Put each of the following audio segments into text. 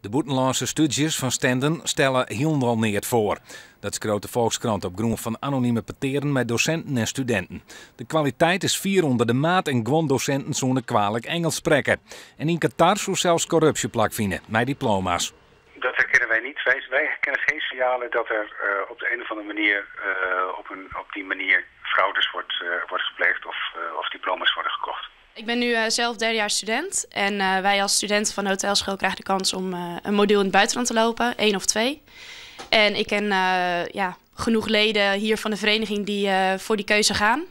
De bûtenlânske stúdzjes fan Stenden stelle hielendal neat foar. Dat skriuwt de Volkskrant op grûn fan anonime petearen mei dosinten en studinten. De kwaliteit is fier ûnder de maat en guon dosinten soene kwalik Ingelsk sprekke. En yn Qatar soe sels korrupsje plakfine mei diploma's. Dat herkennen wij niet. Wij herkennen geen signalen dat er op de een of andere manier op die manier fraudes wordt gepleegd of diploma's worden gekocht. Ik ben nu zelf derdejaars student en wij als studenten van de hotelschool krijgen de kans om een module in het buitenland te lopen, 1 of 2. En ik ken, ja, genoeg leden hier van de vereniging die voor die keuze gaan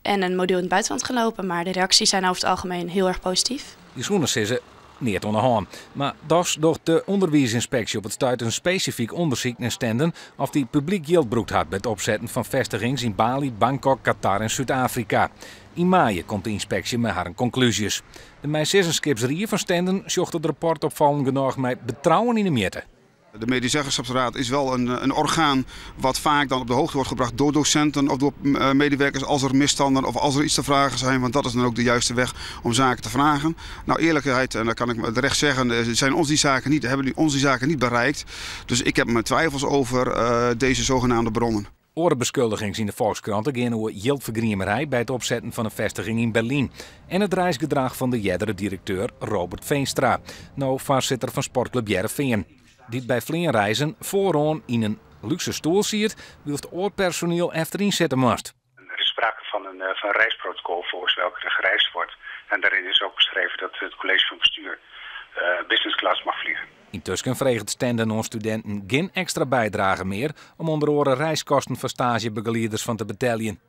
en een module in het buitenland gaan lopen. Maar de reacties zijn over het algemeen heel erg positief. Je soene sizze, neat oan de hân. Mar dochs docht de ûnderwiisynspeksje op it stuit in spesifyk ûndersyk nei Stenden oft dy publyk jild brûkt hat by it opsetten fan festigings yn Bali, Bangkok, Qatar en Súd-Afrika. Yn maaie komt de ynspeksje mei harren konklúzjes. De meisizzenskipsrie fan Stenden sjocht it rapport opfallend genôch mei betrouwen yn 'e mjitte. De medezeggenschapsraad is wel een orgaan wat vaak dan op de hoogte wordt gebracht door docenten of door medewerkers als er misstanden of als er iets te vragen zijn. Want dat is dan ook de juiste weg om zaken te vragen. Nou, eerlijkheid, en dat kan ik terecht zeggen, zijn ons die zaken niet, hebben die, ons die zaken niet bereikt. Dus ik heb mijn twijfels over deze zogenaamde bronnen. Oare beskuldigings yn de Volkskrant geane oer jildfergriemerij by it opsetten fan in festiging yn Berlyn en it reisgedrach fan de eardere direkteur Robert Veenstra, no foarsitter fan sportklup Hearrenfean, dy't by fleanreizen foaroan yn in lúkse stoel siet, wylst oar personiel efteryn sitte moast. Er is sprake van een reisprotocol volgens welke er gereisd wordt. En daarin is ook beschreven dat het college van bestuur business class mag vliegen. Yntusken freget Stenden oan studinten gjin ekstra bydrage mear om ûnder oare reiskosten foar staazjebegelieders fan te beteljen.